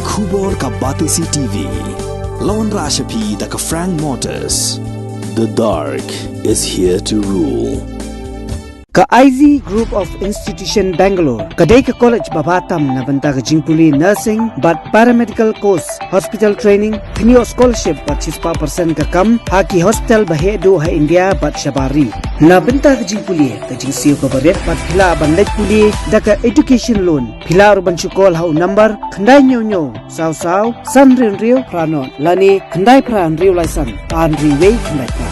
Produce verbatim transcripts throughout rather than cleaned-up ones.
Khubor ka Batesi T V. Lawan Rashapi da ka Frank Motors. The dark is here to rule. Ka I Z Group of Institution Bangalore ka dei ka college ba bha tam na bynta ka jingpule nursing bad paramedical course, hospital training, thniot scholarship bad shispah percent ka kam ha ki hospital ba heh duh ha India bad shabar ri. Na bynta ka jingpule ka jingsiew kaba rit bad phi lah ban leit pule da ka education loan, phi lah ruh ban shu call ha u number khyndai hynñiew hynñiew saw saw san hynriew hynriew phra nod lane khyndai phra hynriew lai san ar hynriew wei khyndai phra.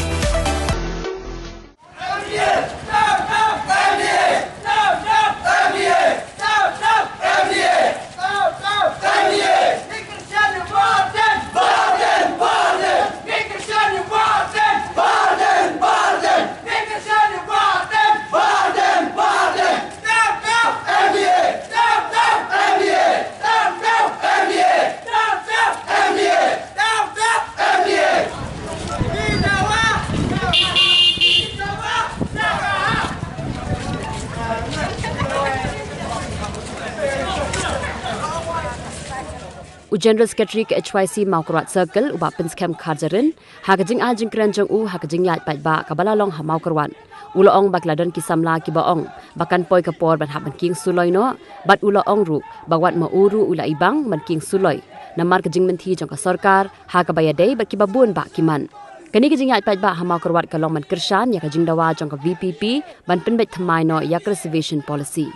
U General Secretary ka H Y C Mawkyrwat Circle, u Bah Pynskhem Kharjahrin, ha ka jingai jingkren jong u ha ka jingïaid paidbah kaba la long ha Mawkyrwat, u la ong ba ki la don ki samla kiba ong ba kan poi ka por ban hap ban king suloi noh, bad u la ong ruh ba wat ma u ruh u la ibang ban king suloi namar ka jingmynthi jong ka sorkar ha kaba ïadei bad kiba bun bah ki mat. Kane ka jingïaid paidbah ha Mawkyrwat ka long ban kyrshan ïa ka jingdawa jong ka V P P ban pynbeit thymmai noh ïa ka reservation policy.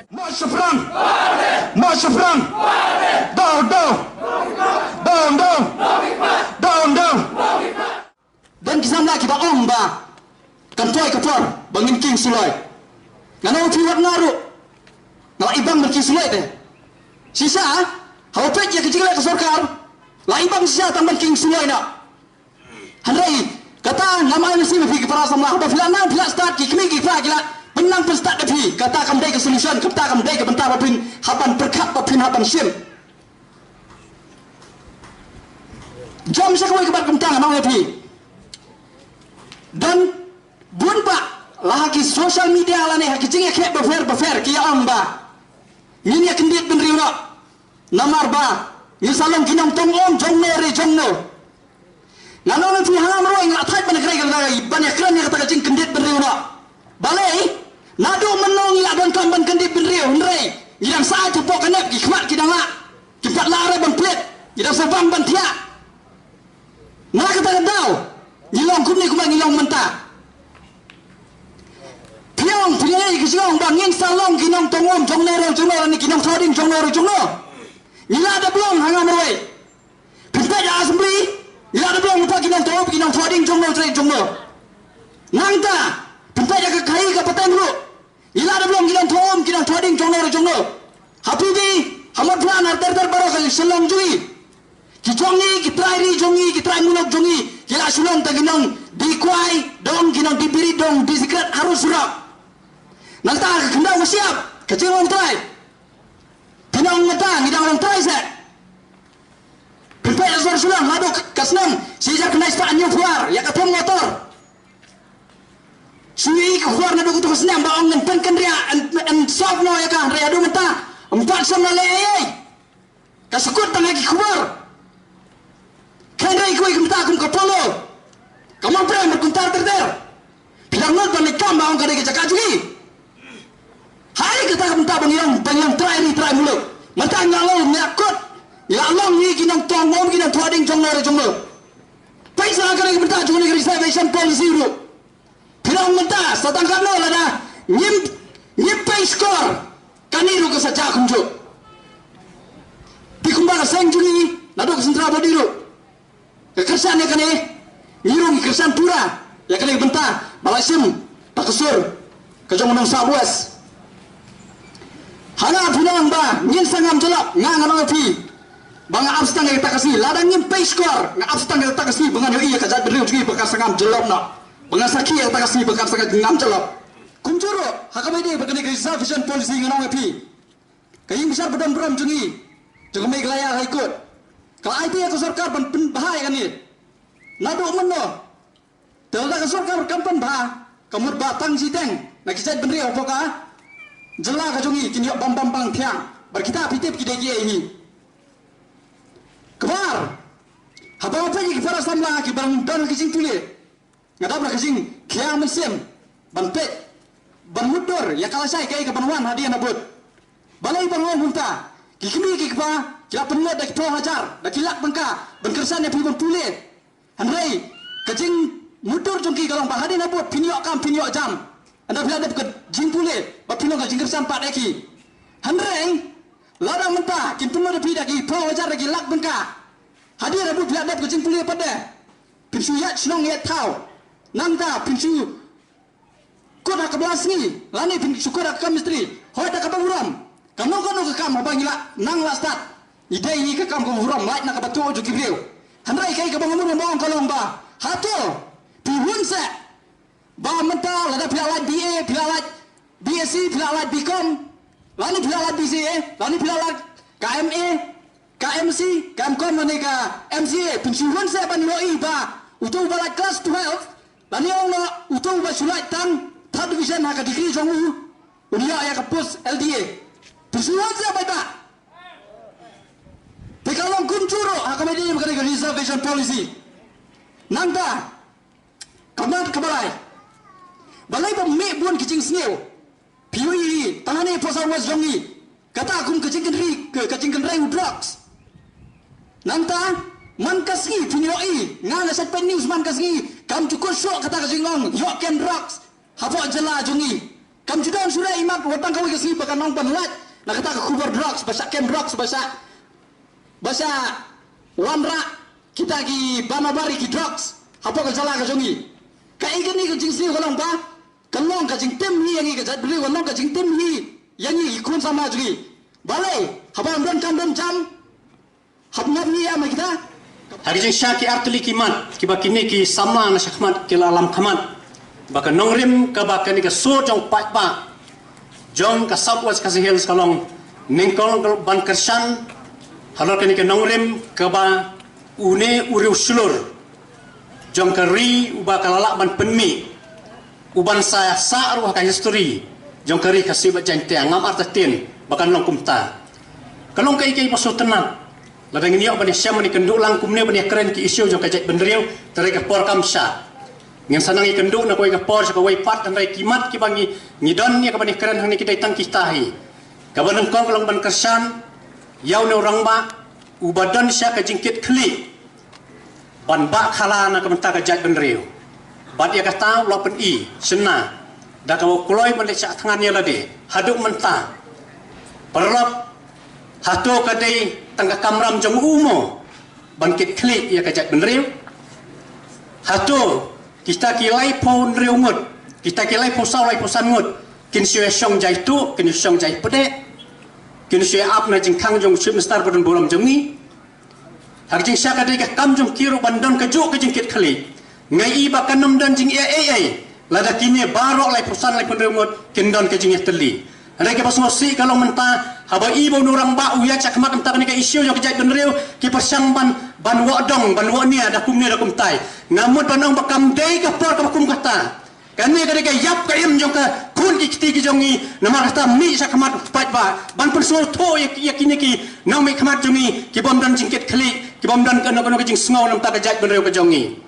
Mawshynrang! Mawshynrang! Down, down! Down, down! Down, down! Don ki samla kiba ong ba kan poi ka por ba ngin king suloi. Nga ong phi wat nga ruh nga la ibang ban king suloi te. Shisha haba peit ïa ka jingleh ka sorkar la ibang shisha tang ban king suloi noh. Hynrei kata ngam ai mynsiem ïa phi ki para samla, haba phi la nang phi la stad, ki kmie ki kpa ki la pynlang pynstad da phi. Kata kam dei ka solution, kata kam dei ka bynta ba phin hap ban pyrkhat, ba phin hap ban shim. Jam sha kawei ka bynta nga ong ïa phi. Don bun bah la ha ki social media lane ha ki jingïakhih bapher bapher ki ïa ong ba ngin ïa kyndit bynriew noh. Namar ba ngin sa long ki nongtong um jong no re jong no. Nga ong ïa phi, ha nga marwei nga la thait ban ïakren, ban ïakren ïa kata ka jingkyndit bynriew noh. Balei? Naduh mynno ngi la donkam ban kyndit bynriew, hynrei ngi dang sa ai hapoh ka nep, ki khmat ki dang lah. Kim pat lah re ban plie, ngi dang sa bang ban thiah. Na kata ka daw ngi long kumne kumba ngi long mynta. Phi ong, phi ong ïa ki jingong ba ngin sa long ki nongtong um jong no re jong no, lane ki nongthoh ding jong no re jong no. Ngi la dep long, ha nga marwei. Pynpeit ha Assembly, ngi la dep long mynta ki nongtong um, ki nongthoh ding jong no, jong no. Nangta pynpeit ha ka khaii ka pateng ruh, ngi la dep long ki nongtong um, ki nongthoh ding jong no re jong no. Ha Pyrdi, ha Mawphlang, ha ter ter baroh ka Shillong jong ngi. Ki jong ngi, ki trai ri jong ngi, ki trai muluk jong ngi, ki la shu long tang ki nongdie kwai dong, ki nongdie birit dong, die sikret harud surok. Nangta ka khyndew ka shyiap, ka jinglong trai. Phi ong mynta ngi dang long trai seh. Pynpeit ha sor Shillong haduh ka snem shi hajar khyndai spah hynñiew phew ar ïa ka thong motor. Shu ïohi ka khubor naduh katu ka snem ba ong yn pynkynriah, yn, yn solve noh ïa ka, hynrei haduh mynta ym pat shym la leh ei ei. Ka shu kut tang ha ki khubor. Hynrei kawei ka mynta kum ka Polo, ka Mawprem bad kumta ter ter. Phi dang nud ban leit kam ba ong ka dei ka jaka jong ngi. Haei kata ka mynta ba ngi ong, ba ngi ong trai ri trai muluk. Mynta ngi la long, ngi la kut, ngi la long ngi ki nongtong um, ki nongthoh ding jong no re jong no. Peit sa ka dei ka mynta jong ngi ka reservation policy ruh. Phi ong mynta sa tang katno lada ngim, ngim peit Shkor, kane ruh ka sa jia kumjuh. Te kumba ka seng jong ngi, naduh ka central body ruh ka kyrshan ïa kane, ngi ruh ngi kyrshan pura ïa kane ka bynta ba la shim ta ka sur ka jong u nong South West. Ha nga phi nong ba ngin sa ngam jyllop, nga nga nong ïa phi ba nga ap sdang ïa kata ka sngi. Lada ngim pei shkor, nga ap sdang ïa kata ka sngi ba ngan ïohi ïa ka jaitbynriew jong ngi ba kan sa ngam jyllop noh, ba ngan sakhi ïa kata ka sngi ba kan sa ngam jyllop. Kumjuh ruh ha kaba ïadei bad kane ka reservation policy, nga nong ïa phi, ka ïing bishar ba don burom jong ngi, jong ka Meghalaya High Court, ka la aiti ïa ka sorkar ban pynbha ïa kane. Naduh mynno? Te lada ka sorkar kam pynbha, ka mut ba tang shiteng na ki jaitbynriew hapoh ka jylla ka jong ngi kin ïoh bam bam bang thiang, bad kita phi tip ki dei kiei hi. Kaba ar, haba nga peit ïa ki para samla kiba dang don ha ki jingpule, nga dap na ka jingkhia mynsiem ban peit, ban mutdur ïa ka lashai kaei kaban wan hadien habud. Balei ba nga ong kumta? Ki kmie ki kpa ki la pynlut da ki phew hajar, da ki lak tyngka ban kyrshan ïa phi ban pule. Hynrei ka jingmutdur jong ki ka long ba hadien habud phin ïoh kam, phin ïoh jam, ynda phi la dep ka jingpule, ba phin long ka jingkyrshan pat ïa ki. Hynrei lada mynta kin pynlut ïa phi da ki phew hajar, da ki lak tyngka, hadien habud phi la dep ka jingpule pat de, phin shu ïaid shnong ïaid thaw, nangta phin shu kut ha ka bla sngi, lane phin shu kut ha ka kam mistri, hooid da kaba burom. Kano kano ka kam haba ngi la nang la stad, ngi dei ngi ka kam kaba burom, lait na kaba tuh jong ki briew. Hynrei kaei kaba nga mut ban ong ka long ba, hato phi hun seh ba mynta lada phi la lait B A, phi la lait B S C, phi la lait B Com, lane phi la lait B C A, lane phi la lait ka M A, ka M C, ka M Com lane ka M C A, phin shu hun seh ban ïohi ba uto uba lait class twelve, lane ong noh uto uba shu lait tang third division ha ka degree jong u, un ïoh ïa ka post L D A. Phin shu hun seh ba ita. Te ka long kumjuh ruh ha kaba ïadei bad ka reservation policy. Nangta, ka mat kaba lai, balei ba mih bun ki jingsniew? Phi ïohi tang hangne hapoh South West jong ngi, kata kum ka jingkynrei, ka, ka jingkynrei u drugs. Nangta man ka sngi phin ïohi, nga nga sait peit news man ka sngi, kam ju kut shuh kata ka jingong ïoh kem drugs hapoh jylla jong ngi. Kam ju don shuh re i mat wat tang kawei ka sngi ba kan ong ban lait na kata ka khubor drugs, ba shah kem drugs, ba shah, ba shah wanrah kita ki banabar ïa ki drugs hapoh ka jylla ka jong ngi. Kaei kane ka jingsniew ka long ba, ka long ka jingtim hi ïa ngi ka jaitbynriew, ka long ka jingtim hi ïa ngi ki khun samla jong ngi. Balei haba ym don kam don jam, hap ngam ngi ïa ma kita? Ha ki jingshah ki artylli ki mat kiba kine ki samla na shakhmat ki la lam khmat, ba ka nongrim kaba kane ka sur jong paidbah jong ka South West Khasi Hills ka long nyngkong ban kyrshan halor kane ka nongrim kaba une u riewshlur jong ka ri uba ka la lah ban pynmih, uban sa sah ruh ha ka history jong ka ri Khasi bad Jaintia, ngam artatien ba kan long kumta. Ka long kaei kaei ba sngewtynnat lada ngin ïoh ban ïashem ban ïakynduh lang kumne ban ïakren ki issue jong ka jaitbynriew, te hynrei ka por kam shah. Ngin sa nang ïakynduh na kawei ka por sha kawei pat, hynrei ki mat kiba ngi, ngi don ïa kaban ïakren hangne ki dei tang kita hi. Kaba nyngkong ka long ban kyrshan ïa une u rangbah uba don sha ka jingkitkhlieh ban bah khana na ka bynta ka jaitbynriew. Bad ïa kata u la pyni shynna da kaba u kloi ban leit shah thngan ïa lade haduh mynta. Paralok, hato ka dei tang ka kamram jong u mo ban kitkhlieh ïa ka jaitbynriew? Hato kita ki laiphew hynriew ngut, kita ki laiphew saw, laiphew san ngut kin shu ïashong jai tuh, kin shu shong jai pdeh, kin shu ïa ap na jingkhang jong u Chief Minister ba don burom jong ngi? Ha ka jingshah ka dei ka kam jong ki ruh ban don kajuh ka jingkitkhlieh. Nga i ba kan ym don jingeh ei ei lada kine baroh laiphew san, laiphew hynriew ngut kin don ka jingïatylli. Hynrei kaba sngewsih ka long mynta, haba i ba une u rangbah u ïaid shakhmat mynta kane ka issue jong ka jaitbynriew, ki pyrshang ban, ban wad dong, ban wad nia da kumne da kumtai. Nga mut ban ong ba kam dei ka por kaba kum kata. Kane ka dei ka ïap ka im jong ka khun ki kti ki jong ngi. Namar kata mih shakhmat paidbah ban pynsngewthuh ïa, ïa kine ki nongmihkhmat jong ngi ki bym don jingkitkhlieh, ki bym don kano kano ka jingsngew na ka bynta ka jaitbynriew ka jong ngi.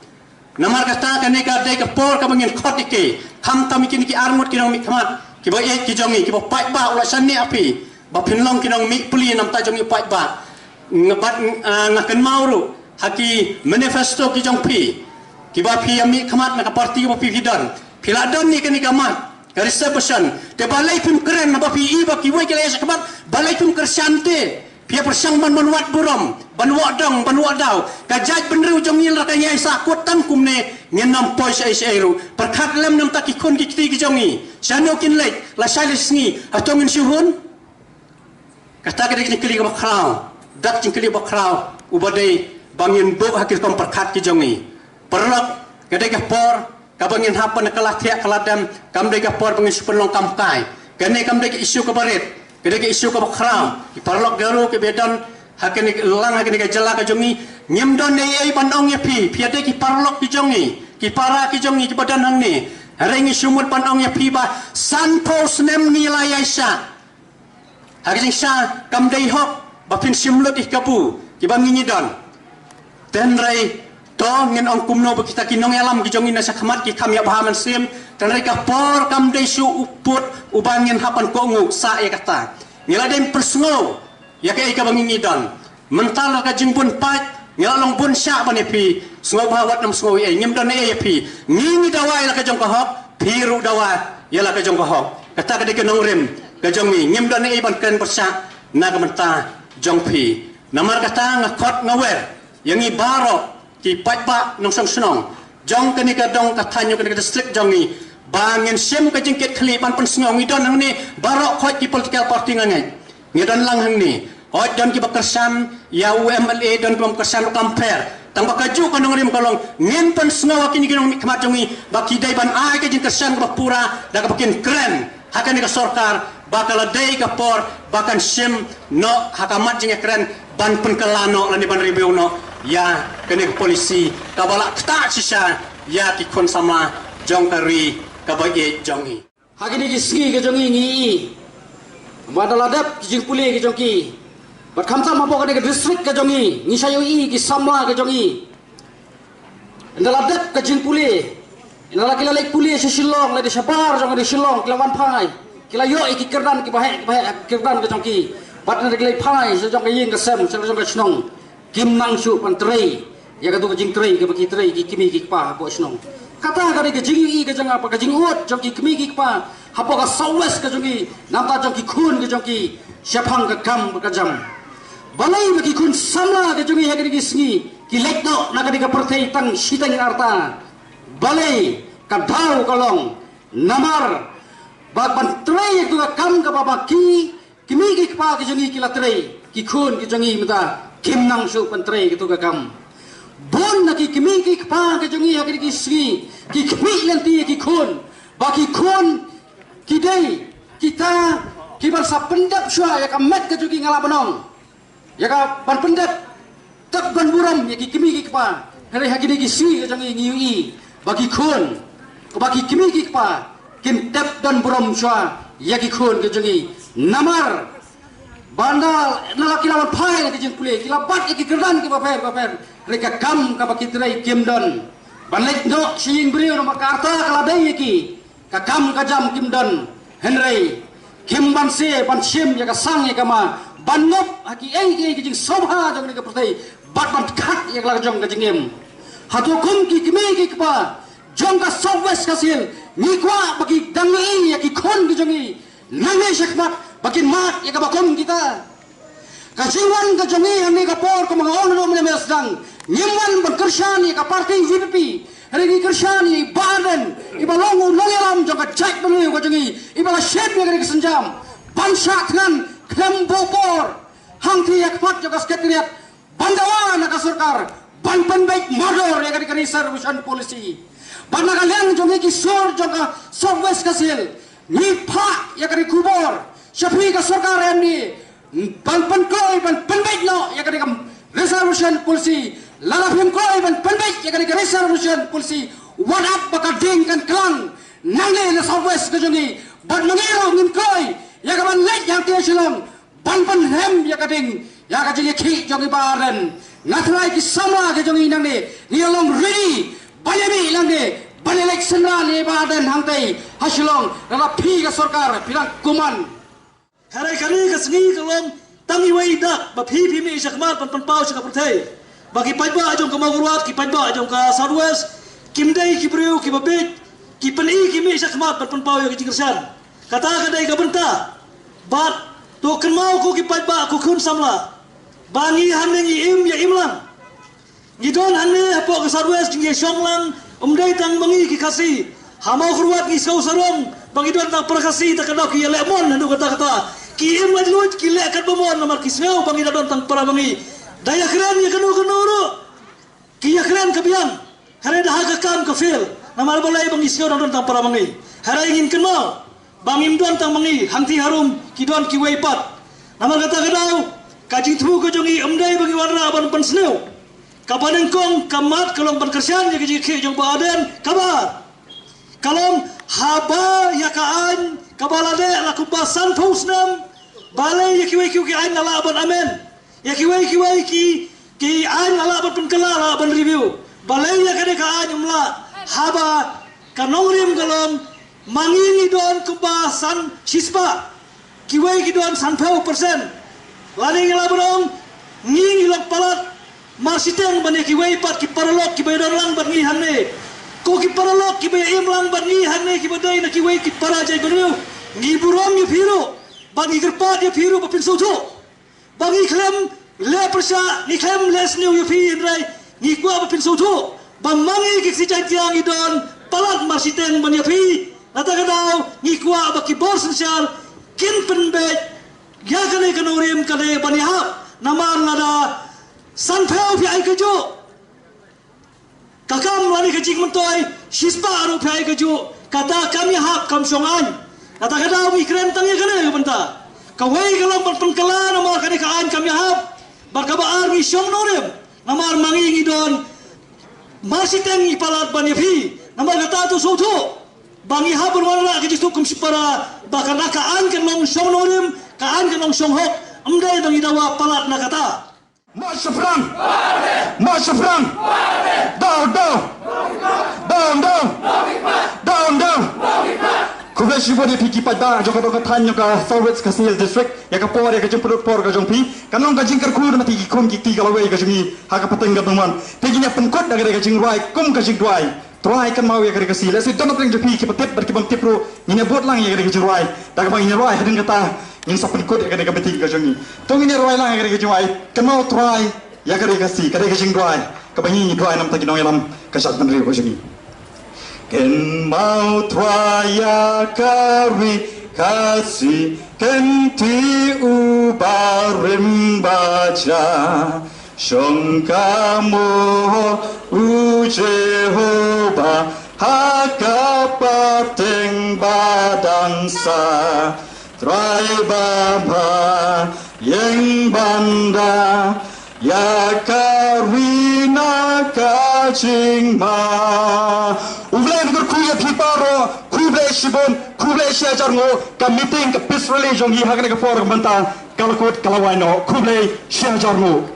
Namar kata kane ka dei ka por kaba ngin khot ïa ki, khamtam ïa kine ki arngut ki nongmihkhmat kiba ïeit ki jong ngi, kiba paidbah u la shaniah ïa phi ba phin long ki nongmihpli na ka bynta jong ngi paidbah. Nga bat, ah, nga kynmaw ruh ha ki manifesto ki jong phi kiba phi ïa mihkhmat na ka party kaba phi, phi don, phi la don ïa kane ka mat. Ka reservation. Te balei phim kren, ba phi i ba kiwei ki la ïa shakmat, balei phim kyrshan te? Phi ïa pyrshang ban ban wad burom, ban wad dong, ban wad daw. Ka jaitbynriew jong ngi la ka ïai sahkut tang kumne, ngin nym poi shaei shaei ruh. Pyrkhat lem namar ki khun ki kti ki jong ngi. Shano kin leit, lashai lashisngi, hato ngin shu hun? Kata ka dei ka jingkylli kaba khraw, da ka jingkylli kaba khraw, uba dei ba ngin buh ha ki rukom pyrkhat ki jong ngi. Paralok, ka dei ka por kaba ngin hap ban kylla thiah kylla dem, kam dei ka por ba ngin shu pynlong kam kai. Kane kam dei ka issue kaba rit, ka dei ka issue kaba khraw. Ki paralok Garo kiba don ha kane ka lang, ha kane ka jylla ka jong ngi, ngim don ei ei ban ong ïa phi, phi ïa dei ki paralok ki jong ngi, ki para ki jong ngi kiba don hangne. Hynrei ngi shu mut ban ong ïa phi ba sanphew snem ngi la ïai shah. Ha ka jingshah kam dei hok ba phin shim lut ïa ki kabu kiba ngi ngi don. Te hynrei to ngin ong kumno ba kita ki nongïalam ki jong ngi na shakhmat ki kham ïa bha mynsiem. Te hynrei ka por kam dei shu u pud uba ngin hap ban kohnguh sah ïa kata. Ngi la dei pynsngew ïa kaei kaba ngi ngi don. Mynta la ka jingbun paid, ngi la long bun shah ban ïa phi. Sngewbha wat nym sngew ei ei, ngim don ei ei ïa phi. Ngi ngi dawa ïa la ka jong ka hok, phi ruh dawa ïa la ka jong ka hok. Kata ka dei ka nongrim ka jong ngi, ngim don ei ei ban kren pyrshah na ka bynta jong phi. Namar kata nga khot nga wer ïa ngi baroh ki paidbah nongshong shnong jong kane ka dong ka thaiñ, kane ka district jong ngi, ba ngin shim ka jingkit khlieh ban pynsngew. Ngi don hangne baroh khoit ki political party nga ngeit. Ngi don lang hangne. Hooid, don kiba kyrshan ïa u M L A, don kiba kyrshan ruh, kam pher. Tang ba kajuh ka nongrim ka long, ngin pynsngew ha kine ki nongmihkhmat jong ngi ba ki dei ban ai ka jingkyrshan kaba pura da kaba kin kren ha kane ka sorkar ba ka la dei ka por ba kan shim noh ha ka mat jingïakren ban pynkylla noh lane ban review noh ïa kane ka policy kaba la ktah shisha ïa ki khun samla jong ka ri kaba ïeit jong ngi. Ha kine ki sngi ka jong ngi ngi i ba da la dep ki jingpule ki jong ki. Bad khamtam hapoh kane ka district ka jong ngi, ngi sa ïohi ki samla ka jong ngi. Ynda la dep ka jingpule, ynda la ki la leit pule sha Shillong, leit shabar jong ka ri Shillong, ki la wan phai, ki la ïoh ïa ki kyrdan kiba heh, kiba heh, ki kyrdan ka jong ki. Bad ynda ki leit phai sha jong ka ïing ka sem, sha jong ka shnong, kim nang shuh ban trei ïa katu ka jingtrei kaba ki trei ki kmie ki kpa hapoh shnong. Kata ka dei ka jingïohi ka jong nga, ka jingud jong ki kmie ki kpa hapoh ka South West ka jong ngi, namar jong ki khun ka jong ki shaphang ka kam ka jam. Balei ba ki khun samla ka jong ngi ha kine ki sngi ki leit noh na kane ka pyrthei tang shiteng arta? Balei? Ka daw ka long namar ba ban trei ïa katu ka kam kaba ma ki kmie ki kpa ki jong ngi ki la trei, ki khun ki jong ngi mynta kim nang shuh ban trei katu ka kam. Bun na ki kmie ki kpa ki jong ngi ha kine ki sngi ki khmih lynti ïa ki khun, ba ki khun ki dei kita kiban sa pyndep shuwa ïa ka met ka jong ki, nga lah ban ong, ïa ka ban pyndep, tep don burom ïa ki kmie ki kpa. Hynrei ha kine ki sngi ka jong ngi ngi ïohi ba ki khun, ba ki kmie ki kpa kin tep don burom shuwa ïa ki khun ka jong ngi. Namar ba ynda la ki la wan phai na ka jingpule, ki la bat ïa ki kyrdan kiba pher ba pher, hynrei ka kam kaba ki trei kim don. Ban leit noh sha ïing briew namar ka rta ka la dei ïa ki, ka kam ka jam kim don, hynrei kim banse ban shim ïa ka sang ïa ka ma, ban ngop ha kiei kiei ki jingsngewbha jong kane ka pyrthei, bad ban khat ïa ka la jong ka jingim. Hato kum ki kmie ki kpa jong ka South West Khasi Hills ngi kwah ba ki dang ïohi ïa ki khun ki jong ngi nangne shakhmat ba kin mad ïa kaba kum kita? Ka jingwan ka jong ngi hangne ka por, kumba nga ong naduh mynne mynne sdang, ngim wan ban kyrshan ïa ka party V P P, hynrei ngi kyrshan ïa i Bah Ardent, iba long u nongïalam jong ka jaitbynriew ka jong ngi, iba la shim ïa kane ka sienjam ban shah thngan khlem buh por hangtei ha khmat jong ka Secretariat ban dawa na ka sorkar ban pynbeit mardor ïa kane ka reservation policy. Bad na ka liang jong ngi ki sur jong ka South West Khasi Hills, ngi phah ïa kane ka khubor sha phi ka sorkar M D A, ban pynkloi ban pynbeit noh ïa kane ka reservation policy. Lada phim kloi ban pynbeit ïa kane ka reservation policy, wat ap ba ka ding kan klang nangne na South West ka jong ngi. Bad ma ngi ruh ngin kloi ïa ka ban leit hangtei ha Shillong ban pynhem ïa ka ding ïa ka jingïakhih jong i Bah Ardent. Nga tharai ki samla ka jong ngi nangne ngi long ready ban ïa mih nangne ban ïa leit synran ïa i Bah Ardent hangtei ha Shillong, lada phi ka sorkar phi dang kuman. Hynrei kane ka sngi ka long tang iwei i dak ba phi phi mih shakhmat ban pynpaw sha ka pyrthei ba ki paidbah jong ka Mawkyrwat, ki paidbah jong ka South West, kim dei ki briew kiba bieit, ki pyni ki mih sha khmat ban pynpaw ïa ka jingkyrshan. Kata ka dei ka bynta. Bad to kynmaw ko ki paidbah, ko khun samla, ba ngi hangne ngi im ïa im lang. Ngi don hangne hapoh ka South West, ngi shong lang, ym dei tang ma ngi ki Khasi. Ha Mawkyrwat ngi sngew sarong ba ngi don tang para Khasi, ta ka daw ki ïaleh mon haduh katta katta. Ki im laitluid, ki leh katba mon namar ki sngew ba ngi da don tang para ma ngi. Da ïakren ïa kano kano ruh, ki ïakren ka biang. Hynrei da ha ka kam ka fail. Namar balei? Ba ngi sngew da don tang para ma ngi. Hynrei ngin kynmaw ba ngim don tang ma ngi, hangtei harum ki don kiwei pat. Namar kata ka daw, ka jingthmu ka jong ngi ym dei ba ngi wanrah ban pynsniew. Kaba nyngkong ka mat ka long ban kyrshan ïa ka jingkhih jong Bah Ardent, kaba ar ka long haba ïa ka aiñ kaba la deh la kumba sanphew snem, balei ïa kiwei kiwei ki aiñ la lah ban amend? Ïa kiwei kiwei ki, ki aiñ la lah ban pynkylla, la lah ban review? Balei ïa kane ka aiñ ym lah? Haba ka nongrim ka long, ma ngi ngi don kumba san shispah, kiwei ki don sanphew percent. Lane ngi lah ban ong, ngi ngi long palat marshiteng ban ïa kiwei pat ki paralok kiba ïadon lang bad ngi hangne. Ko ki paralok kiba ïa im lang bad ngi hangne, kiba dei na kiwei ki para jaitbynriew, ngi burom ïa phi ruh bad ngi kyrpad ïa phi ruh ba phin sngewthuh. Ba ngi khlem leh pyrshah, ngi khlem leh sniew ïa phi, hynrei ngi kwah ba phin sngewthuh ba ma ngi ki Khasi Jaiñtia ngi don palat marshiteng ban ïa phi. Nata ka daw ngi kwah ba ki bor synshar kin pynbeit ïa kane ka nongrim, kane ban ïahap. Namar lada sanphew phi ai kajuh, ka kam lane ka jingmyntoi shispah ruh phi ai kajuh, kata kam ïahap, kam shong aiñ. Kata ka daw ngi kren tang ïa kane ka bynta. Kawei ka long ban pynkylla namar kane ka aiñ kam ïahap. Bad kaba ar ngi shong nongrim namar ma ngi ngi don marshiteng ngi palat ban ïa phi. Namar kata to sngewthuh ba ngi hap ban wanrah ka jingthmu kum shipara ba kane ka aiñ kan long shong nongrim, ka aiñ kan long shong hok. Ym dei ba ngi dawa palat na kata. March shaphrang! March shaphrang! Down, down! Down, down! Down, down! Khublei shibun ïa phi ki paidbah jong ka dong ka thaiñ jong ka South West Khasi Hills District, ïa ka por, ïa ka jingpynlut por ka jong phi. Kan long ka jingkyrkhu na phi ki khun ki kti ka lawei ka jong ngi ha ka pateng ka dong man. Te ngin ïa pynkut da ka jingrwai kum ka jingduwai. Trai kynmaw ïa ka ri Khasi. Lehse don na pdeng jong phi kiba tip bad ki bym tip ruh, ngin ïa bud lang ïa ka ri ka jingrwai. Da kaba ngin ïa rwai hadien kata ngin sa pynkut ïa ka ri ka meeting ka jong ngi. To ngin ïa rwai lang ïa ka ri ka jingrwai. Kynmaw trai ïa ka ri Khasi, ka ri ka jingrwai kaba ngi ngi rwai namar ki nongïalam ka jaitbynriew ka jong ngi. Kynmaw trai ïa ka ri Khasi, kynti u barim baja. Shong ka moh u Jehobah ha ka pateng ba dang sah. Trai ba bha ïeng ban da ïa ka ri na ka jingma. U Blei un kyrkhu ïa phi baroh. Khublei shibun, khublei shi hajar nguh. Ka meeting, ka peace rally jong ngi ha kane ka por ka mynta ka la kut ka la wai noh. Khublei shi hajar nguh.